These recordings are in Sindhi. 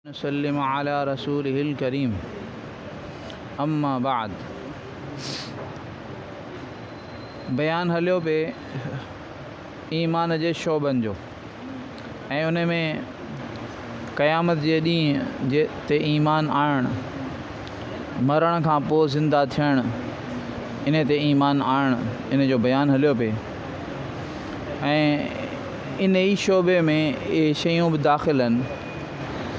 نسلم علي رسوله الڪريم اما بعد بيان هليو پئي ايمان جي شعبن جو ۽ ان ۾ قيامت جي ڏينهن جي تي ايمان آڻڻ مرڻ کان پوء زنده ٿيڻ ان تي ايمان آڻڻ ان جو بيان هليو پئي ۽ ان ئي شعبي ۾ اهي شيون به داخل آهن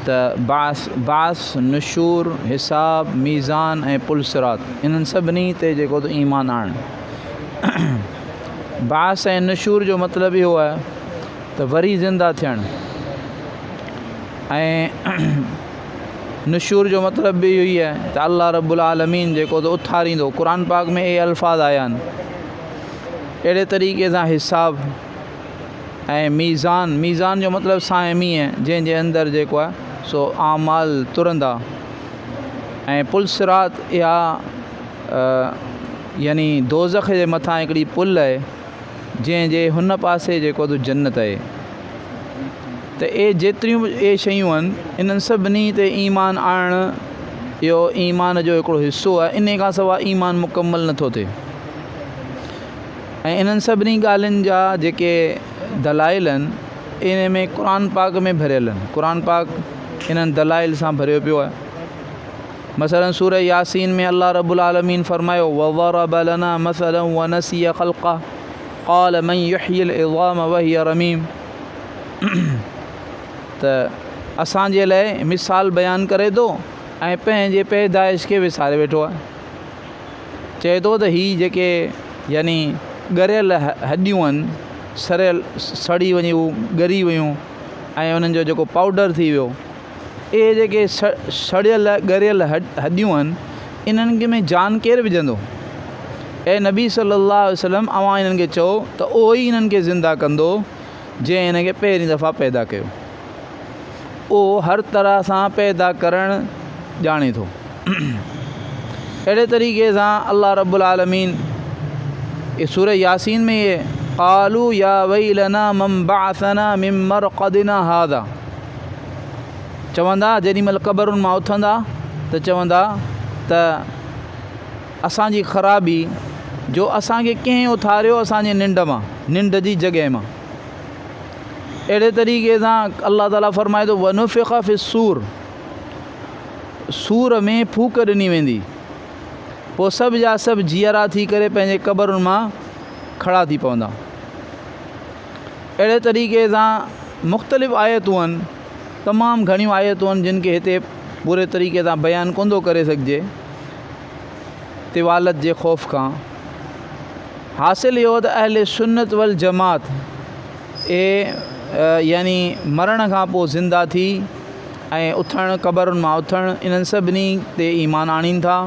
ته بعث، بعث، نشور، حساب، ميزان ۽ پل صراط انهن سڀني تي جيڪو ته ايمان آڻڻ. بعث ۽ نشور جو مطلب اهو آهي ته وري زنده ٿيڻ ۽ نشور جو مطلب به اهو ئي آهي ته الله رب العالمين جيڪو ته اٿاريندو. قرآن پاڪ ۾ اهي الفاظ آيا آهن. اهڙي طريقي سان حساب ۽ ميزان، ميزان جو مطلب سائين مينهن جنهن جي اندر جيڪو آهي سو اعمال ترندا ۽ پل صراط اها يعني دوزخ جي مٿان هڪڙي پل آهي جنهن جي هن پاسي جيڪو ته جنت آهي ته اهي جيتريون به اهي شيون آهن انهن سڀني تي ايمان آڻڻ اهو ايمان جو هڪڙو حصو آهي انهي کان سواء ايمان مڪمل نٿو ٿئي. ۽ انهن سڀني ڳالهين جا جيڪي دلائل آهن ان ۾ قرآن پاڪ ۾ ڀريل آهن قرآن پاڪ انهن دلائل سان ڀريو پيو آهي مثلا سورة ياسين ۾ الله رب العالمين فرمايو وضرب لنا مثلا ونسي خلقه قال من يحيي العظام وهي رميم ته اسان جي لاء مثال بيان ڪري ٿو ۽ پنهنجي پيدائش کي وساري ويٺو آهي چئي ٿو ته هي جيڪي يعني ڳريل هڏيون آهن سڙيل سڙي وڃي هو ڳري ويون ۽ انهن جو جيڪو پائوڊر ٿي ويو اهي جيڪي سڙيل ڳريل هڏيون آهن انهن کي ۾ جان ڪير وجهندو؟ اي نبي صلي الله عليه وسلم اوهان انهن کي چئو ته اهو ئي انهن کي زنده ڪندو جنهن انهن کي پهرين دفعا پيدا ڪيو. اهو هر طرح سان پيدا ڪرڻ ڄاڻي ٿو. اهڙي طريقي سان الله رب العالمين سورة ياسين ۾ اهي قالوا يا ويلنا من بعثنا من مرقدنا هذا چوندا جيڏي مهل قبرن مان اٿندا ته چوندا ته اسان جي خرابي جو اسان کي ڪنهن اٿاريو اسان جي ننڊ مان ننڊ جي جڳهه مان. اهڙي طريقي سان الله تعاليٰ فرمائي ٿو ونفخ في الصور صور ۾ ڦوڪ ڏني ويندي پوء سڀ جا سڀ جيئرا ٿي ڪري پنهنجي قبرن مان کڙا ٿي پوندا. اهڙي طريقي سان مختلف آيتون آهن تمام گهڻيون آيتون آهن جن کي هتي پوري طريقي سان بيان ڪونه ٿو ڪري سگهجي. طوالت جي خوف کان حاصل اهو ته اهل سنت والجماعت اهي يعني مرڻ کان پوء زنده ٿي ۽ اٿڻ قبرن مان اٿڻ انهن سڀني تي ايمان آڻين ٿا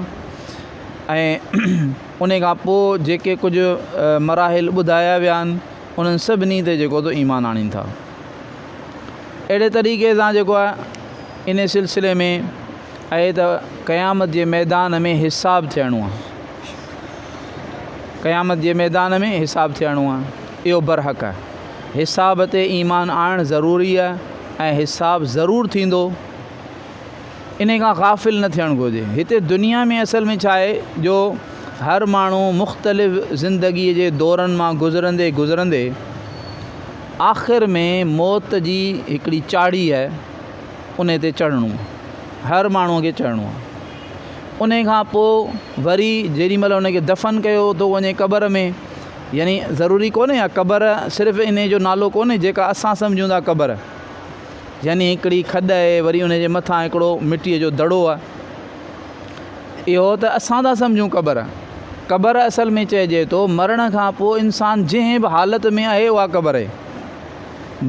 ۽ ان کان پوء جيڪي ڪجهه مراحل ٻڌايا ويا آهن انهن سڀني تي جيڪو ته ايمان آڻين ٿا. اهڙي طريقي سان جيڪو آهي ان سلسلي ۾ آهي ته قيامت جي ميدان ۾ حساب ٿيڻو آهي. قيامت جي ميدان ۾ حساب ٿيڻو آهي. اهو برحق آهي. حساب تي ايمان آڻڻ ضروري آهي ۽ حساب ضرور ٿيندو. انهي کان غافل نه ٿيڻ گهرجي. هتي دنيا ۾ اصل ۾ ڇا آهي جو هر ماڻهو مختلف زندگيء جي دورن مان گذرندي گذرندي آخر ۾ موت جي هڪڙي چاڙهي آهي انهي تي چڙهڻو آهي. هر ماڻهوء کي چڙهڻو آهي. انهي کان پوء وري جيڏي مهل ان کي دفن ڪيو ٿو وڃي قبر ۾ يعني ضروري ڪونهي اها قبر صرف انهي جو نالو ڪونهي جيڪا اسان سمجهون ٿا قبر يعني هڪڙي کڏ آهي وري ان جي مٿان هڪڙو مٽيء جو دڙو آهي. اهو ته اسان ٿا سمجهون قبر. قبر اصل ۾ چئجي ٿو مرڻ کان پوء انسان جنهن به حالت ۾ آهي اها قبر آهي.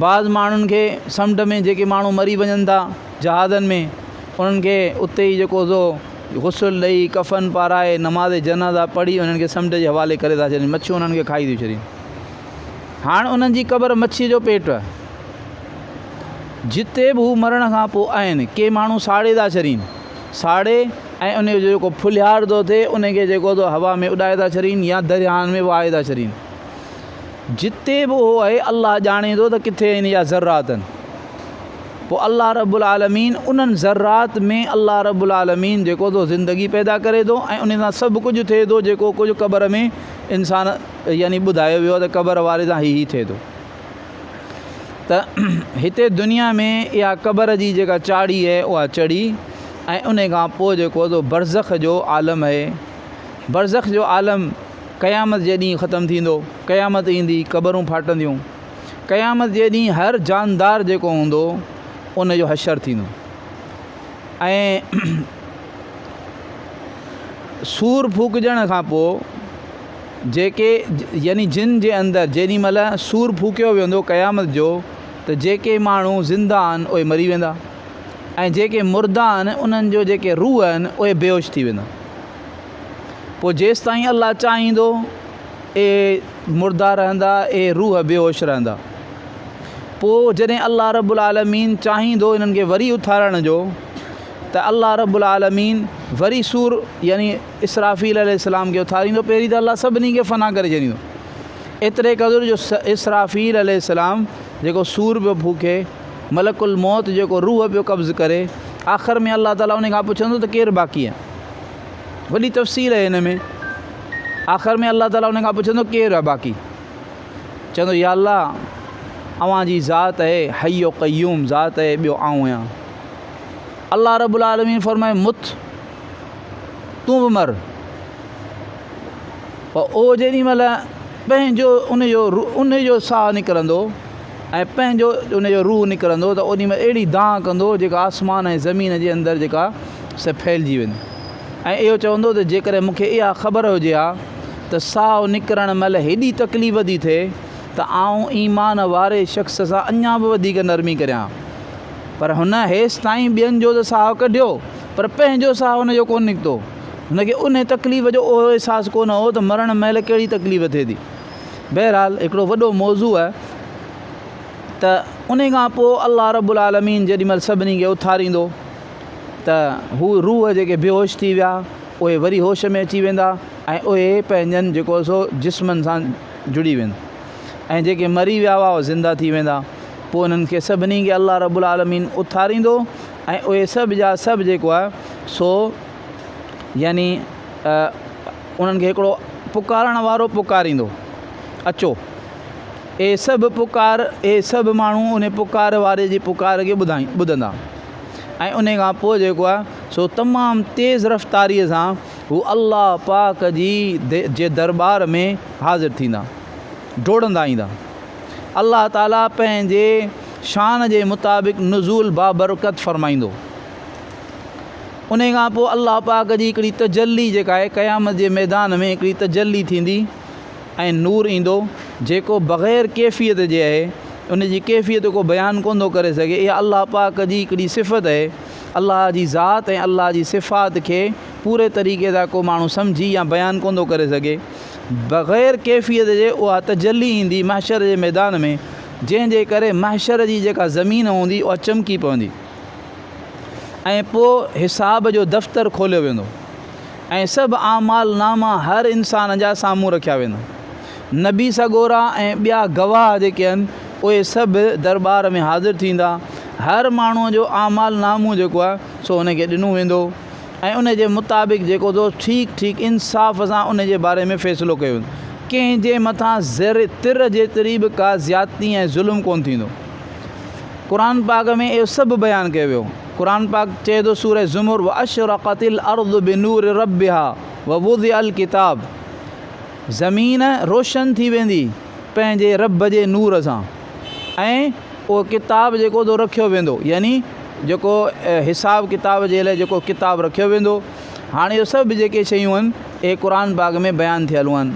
بعض ماڻهن کي سمنڊ ۾ جيڪي ماڻهو مري وڃن ٿا جهازن ۾ انهن کي اتي ئي جيڪو سو غسل ڏئي ڪفن پارائي نماز جنازه پڙهي انهن کي سمنڊ جي حوالي ڪري ٿا ڇڏين مڇيون انهن کي کائي ٿيون ڇڏين. هاڻ انهن جي قبر مڇيء جو پيٽ آهي. جتي به هو مرڻ کان پوء آهن، ڪي ماڻهو ساڙي ٿا ڇڏين. ساڙي ۽ ان جو جيڪو ڦلهيار ٿو ٿئي، ان کي جيڪو ٿو هوا ۾ اڏائي ٿا ڇڏين يا درياهن ۾ وهائي ٿا ڇڏين. جتي به اهو آهي، الله ڄاڻي ٿو ته ڪٿي ان جا ذرات آهن. پوء الله رب العالمين انهن ذرات ۾ الله رب العالمين جيڪو ٿو زندگي پيدا ڪري ٿو ۽ ان سان سڀ ڪجهه ٿئي ٿو جيڪو ڪجهه قبر ۾ انسان يعني ٻڌايو ويو آهي ته قبر واري سان هي هي ٿئي ٿو ته هتي دنيا ۾ اها قبر جي جيڪا چاڙهي آهي اها چڙهي ۽ ان کان پوء جيڪو سو برزخ جو عالم آهي برزخ جو عالم قيامت جي ڏينهن ختم ٿيندو قيامت ايندي قبرون ڦاٽنديون قيامت جي ڏينهن هر جاندار جيڪو هوندو ان جو حشر ٿيندو ۽ سور ڦوڪجڻ کان پوء جيڪي يعني جن جي اندر جيڏي مهل سور ڦوڪيو ويندو قيامت جو ته جيڪي ماڻهو زنده آهن اهي مري ويندا ۽ جيڪي مرده آهن انهن جو جيڪي روح آهن اهي بيهوش ٿي ويندا پوء جيستائين الله چاهيندو اهي مرده رهندا اهي روح بيهوش رهندا پوء جڏهن الله رب العالمين چاهيندو انهن کي وري اٿارڻ جو ته الله رب العالمين وري سور يعني اسرافيل عليه السلام کي اٿاريندو، پهرين ته الله سڀني کي فنا ڪري ڇڏيندو، ايتري قدر جو اسرافيل عليه السلام جيڪو صور پيو ڦوڪي، ملڪ الموت جيڪو روح پيو قبض ڪري، آخر ۾ الله تعاليٰ ان کان پڇندو ته ڪير باقي آهي؟ وڏي تفصيل آهي هن ۾. آخر ۾ الله تعاليٰ ان کان پڇندو ڪير آهي باقي؟ چوندو يا الله اوهان جي ذات آهي حي و قيوم ذات آهي ٻيو آئون آهيان. الله رب العالمين فرمائي مت تون به مر. پوء اهو جيڏي مهل پنهنجو ان جو ان جو ساهه نڪرندو ۽ پنهنجو ان جو روح نڪرندو ته اوڏي مهل اهڙي دانهن ڪندو جيڪا آسمان ۽ زمين جي اندر جيڪا سا ڦهلجي ويندي ۽ اهو چوندو ته جيڪڏهن مون کي اها خبر هجي ها ته ساهه نڪرڻ مهل هيڏي تڪليف ٿي ٿئي ته آئون ايمان واري شخص سان اڃا به وڌيڪ نرمي ڪريان ها. پر هن هيستائين ٻين جو ته ساهه ڪڍيو، پر پنهنجو ساهه هن جو ڪونه نڪتو. هن کي انهي تڪليف جو اهو احساس ڪونه هو ته مرڻ مهل ڪهڙي تڪليف ٿئي ٿي. بهرحال هڪڙو وڏو موضوع آهي ته انهي کان پوء الله رب العالمين جيڏي مهل سڀني کي اٿاريندو ته هو روح جيڪي بيهوش ٿي ويا اهي وري هوش ۾ اچي ويندا ۽ اهي پنهنجن جيڪو سو جسمن سان جڙي ويندا ۽ جيڪي مري ويا هئا اهي زنده ٿي ويندا. پوء انهن کي سڀني کي الله رب العالمين اٿاريندو ۽ اهي سڀ جا سڀ جيڪو آهي سو يعني انهن کي هڪڙو پڪارڻ وارو پڪاريندو اچو اهي سڀ پڪار اهي سڀ ماڻهو ان پڪار واري جي پڪار کي ٻڌائي ٻڌندا ۽ ان کان پوء جيڪو آهي سو تمام تيز رفتاريء سان هو الله پاڪ جي جي درٻار ۾ حاضر ٿيندا ڊوڙندا ايندا الله تعالي پنهنجي شان جي مطابق نزول بابرڪت فرمائيندو. انهي کان پوء الله پاڪ جي هڪڙي تجلي جيڪا آهي قيامت جي ميدان ۾ هڪڙي تجلي ٿيندي ۽ نور ايندو جيڪو بغير ڪيفيت جي آهي ان جي ڪيفيت ڪو بيان ڪونه ٿو ڪري سگهي اها الله پاڪ جي هڪڙي صفت آهي الله جي ذات ۽ الله جي صفات کي پوري طريقي سان ڪو ماڻهو سمجهي يا بيان ڪونه ٿو ڪري سگهي بغير ڪيفيت جي اها تجلي ايندي محشر جي ميدان ۾ جنهن جي ڪري محشر جي جيڪا زمين هوندي اها چمڪي پوندي ۽ پوء حساب جو دفتر کوليو ويندو ۽ سڀ اعمال ناما هر انسان جا سامهون رکيا ويندا. نبي سڳورا ۽ ٻيا گواهه جيڪي آهن اهي سڀ درٻار ۾ حاضر ٿيندا. هر ماڻهوء جو اعمال نامو جيڪو آهي سو ان کي ڏنو ويندو. ۽ ان جي مطابق جيڪو ٿو ٺيڪ ٺيڪ انصاف سان ان جي باري ۾ فيصلو ڪيو ويندو. ڪنهن جي مٿان ذري تر جيتري به ڪا زيادتي ۽ ظلم ڪونه ٿيندو. قرآن پاڪ ۾ اهو سڀ بيان ڪيو ويو. قرآن پاڪ چئي ٿو سورة زمر واشرقت الارض بنور ربها ووضع الڪتاب زمين روشن ٿي ويندي پنهنجي رب جي نور سان ۽ اهو ڪتاب جيڪو ٿو رکيو ويندو يعني جيڪو حساب ڪتاب جي لاء جيڪو ڪتاب رکيو ويندو هاڻي اهي سڀ جيڪي شيون آهن اهي قرآن پاڪ ۾ بيان ٿيل آهن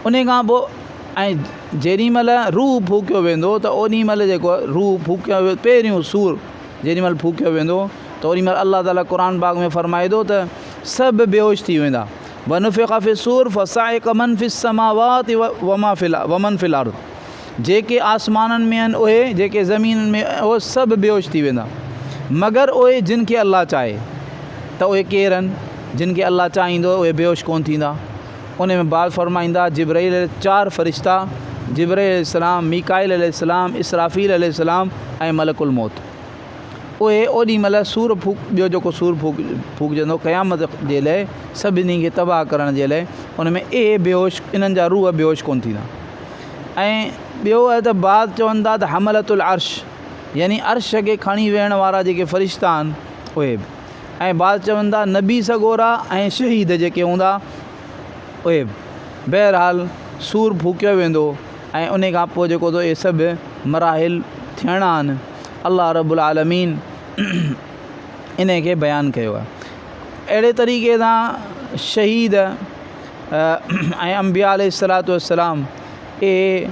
ان کان پوء ۽ جيڏي مهل روح ڦوڪيو ويندو ته اوڏي مهل جيڪو روح ڦوڪيو ويو پهريون سور جيڏي مهل ڦوڪيو ويندو ته اوڏي مهل الله تعاليٰ قرآن پاڪ ۾ فرمائي ٿو ته سڀ بيهوش ٿي ويندا ونفخ في الصور فصعق من في السماوات وما في ومن في الارض جيڪي آسمانن ۾ آهن اهي، جيڪي زمينن ۾ اهي سڀ بيهوش ٿي ويندا، مگر اهي جن کي الله چاهي. ته اهي ڪير آهن جن کي الله چاهيندو اهي بيهوش ڪونه ٿيندا. ان ۾ بعض فرمائيندا جبرئيل چار فرشتا جبرئيل عليه السلام، ميڪائيل عليه السلام، اسرافيل عليه السلام ۽ ملڪ الموت. اهي اوڏي مهل صور ڦوڪ ٻيو جيڪو صور ڦوڪ ڦوڪجندو قيامت جي لئه سڀني کي تباهه ڪرڻ جي لئه ان ۾ اهي بيهوش انهن جا روح بيهوش ڪونه ٿيندا ۽ ٻيو آهي ته بعض چون ٿا ته حملة العرش يعني عرش کي کڻي ويهڻ وارا جيڪي فرشتا آهن اهي به ۽ بعض چون ٿا نبي سڳورا ۽ شهيد جيڪي هوندا اهي به بهرحال سور ڦوڪيو ويندو ۽ انهي کان پوء جيڪو ٿو اهي سڀ مراحل ٿيڻا آهن الله رب العالمين انهي کي بيان ڪيو آهي اهڙي طريقي سان شهيد ۽ انبياء عليه الصلوة والسلام اهي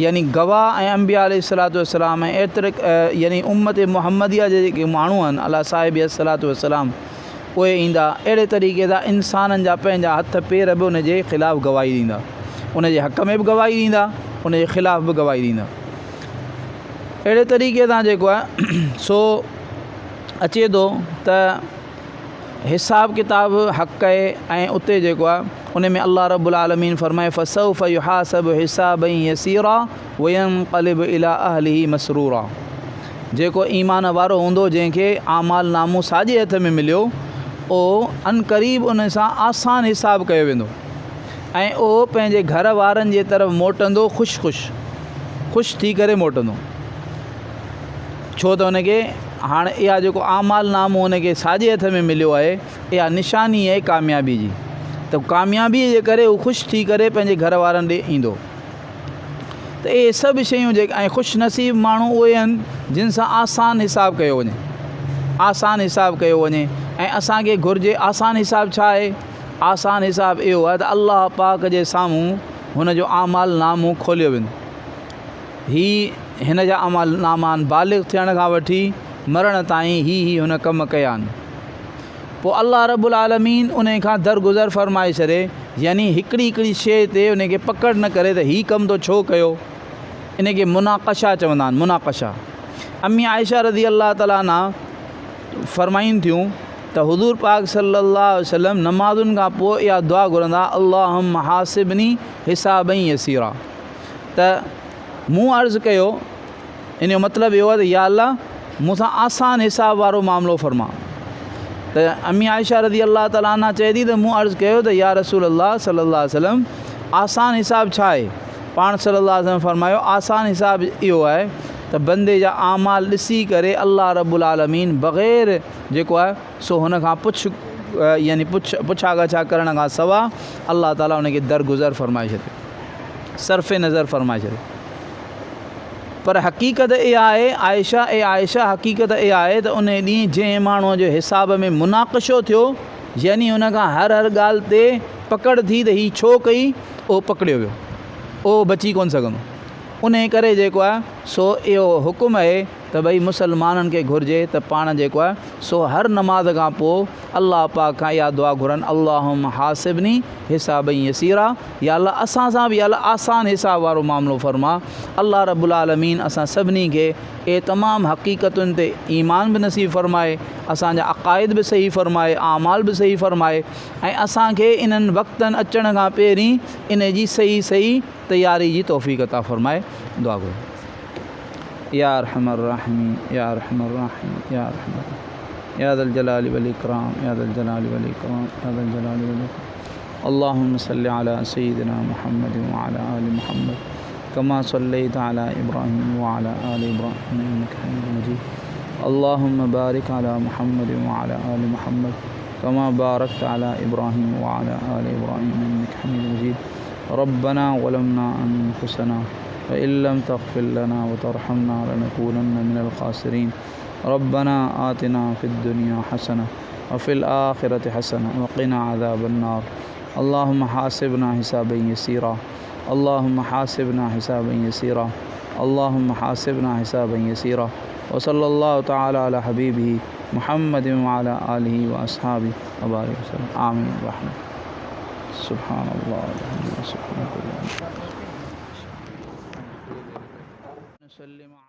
يعني گواهه ۽ انبياء عليه الصلوة والسلام ۽ ايتري يعني امت محمديه جا جيڪي ماڻهو آهن علي صاحب الصلوة والسلام اهي ايندا اهڙي طريقي سان انسانن جا پنهنجا هٿ پير به ان جي خلاف گواهي ڏيندا ان جي حق ۾ به گواهي ڏيندا ان جي خلاف به گواهي ڏيندا اهڙي طريقي سان جيڪو آهي سو اچي ٿو ته حساب ڪتاب حق آهي ۽ اتي جيڪو آهي ان ۾ الله رب العالمين فرمائي فسوف يحاسب حسابا يسيرا وينقلب الى اهله مسرورا جيڪو ايمان وارو هوندو جنهن کي اعمال نامو ساڄي هٿ ۾ مليو اهو عنقريب ان سان آسان حساب ڪيو ويندو ۽ اهو پنهنجي گهر وارن جي طرف موٽندو خوش خوش خوش ٿي ڪري موٽندو ڇو ته ان کي هاڻ اها جيڪو اعمال نامو ان کي ساڄي هٿ ۾ مليو آهي اها نشاني آهي ڪاميابي جي ته ڪاميابي جي ڪري هو خوش ٿي ڪري پنهنجي گهر وارن ڏي ايندو ته اهي سڀ شيون جيڪي ۽ خوش نصيب ماڻهو اهي آهن جن سان آسان حساب ڪيو وڃي آسان حساب ڪيو وڃي ۽ اسانکي گهرجي آسان حساب ڇا آهي آسان حساب اهو آهي ته الله پاڪ جي سامهون هن جو اعمال نامو کوليو ويندو هي هن جا اعمال ناما آهن، بالغ ٿيڻ کان وٺي مرڻ تائين هي هي هن ڪم ڪيا آهن. پوء الله رب العالمين انهي کان درگذر فرمائي ڇڏي، يعني هڪڙي هڪڙي شيء تي انهي کي پڪڙ نه ڪري ته هي ڪم تو ڇو ڪيو؟ انهي کي مناقشه چوندا آهن، مناقشه. امي عائشه رضي الله تعالٰي عنها فرمائين ٿيون ته حضور پاڪ صلي الله عليه وسلم نمازن کان پوء اها دعا گهرندا اللهم حاسبني حسابا يسيرا. ته مون عرض ڪيو، ان جو مطلب اهو آهي ته يا الله مون سان آسان حساب وارو معاملو فرما. ته امي عائشه رضي الله تعالٰي عنها چئي ٿي ته مون عرض ڪيو ته يا رسول الله صلي الله عليه وسلم آسان حساب ڇا آهي؟ پاڻ صلي الله عليه وسلم فرمايو آسان حساب اهو آهي ته بندي جا اعمال ڏسي ڪري الله رب العالمين بغير جيڪو آهي سو هن کان پڇ يعني پڇ پڇا ڳاڇا ڪرڻ کان سوا الله تعالٰي ان کي درگذر فرمائي ڇڏي. صرف نظر فرمائي ڇڏيو. پر حقيقت اها آهي، عائشه اي عائشه حقيقت اها آهي ته انهي ڏينهن جنهن ماڻهوء جو حساب ۾ مناقشو ٿيو يعني ان کان هر هر ڳالهه تي پڪڙ ٿي ته هي ڇو ڪئي اهو پڪڙيو ويو اهو بچي ڪونه سگهندو. انهي ڪري جيڪو آهي سو اهو حڪم اهي ته ڀئي مسلمانن کي گهرجي ته پاڻ جيڪو آهي سو هر نماز کان پوء الله پاڪ کان اها دعا گهرن اللهم حاسبني حسابا يسيرا يا الله اسان سان به يا الله آسان حساب وارو معاملو فرما الله رب العالمين اسان سڀني کي اهي تمام حقيقتن تي ايمان به نصيب فرمائي اسان جا عقائد به صحيح فرمائي اعمال به صحيح فرمائي ۽ اسان کي انهن وقتن اچڻ کان پهرين ان جي صحيح صحيح تياري جي توفيق عطا فرمائي دعا گهرو يا ارحم الراحمين يا ارحم الراحمين يا ارحم الراحمين يا ذا الجلال والإكرام يا ذا الجلال والإكرام يا ذا الجلال والإكرام اللهم صل على سيدنا محمد وعلى آل محمد كما صليت على إبراهيم وعلى آل إبراهيم إنك حميد مجيد اللهم بارك على محمد وعلى آل محمد كما باركت على إبراهيم وعلى آل إبراهيم إنك حميد مجيد ربنا ظلمنا أنفسنا وإن لم تغفر لنا وترحمنا لنكونن من الخاسرين ربنا آتنا في الدنيا حسنة وفي الآخرة حسنة وقنا عذاب النار اللهم حاسبنا حسابا يسيرا اللهم حاسبنا حسابا يسيرا اللهم حاسبنا حسابا يسيرا وصلى الله تعالى على حبيبه محمد وعلى آله وأصحابه وبارك وسلم آمين رحمة سبحان الله الحمد لله سبحانك اللهم نسلم.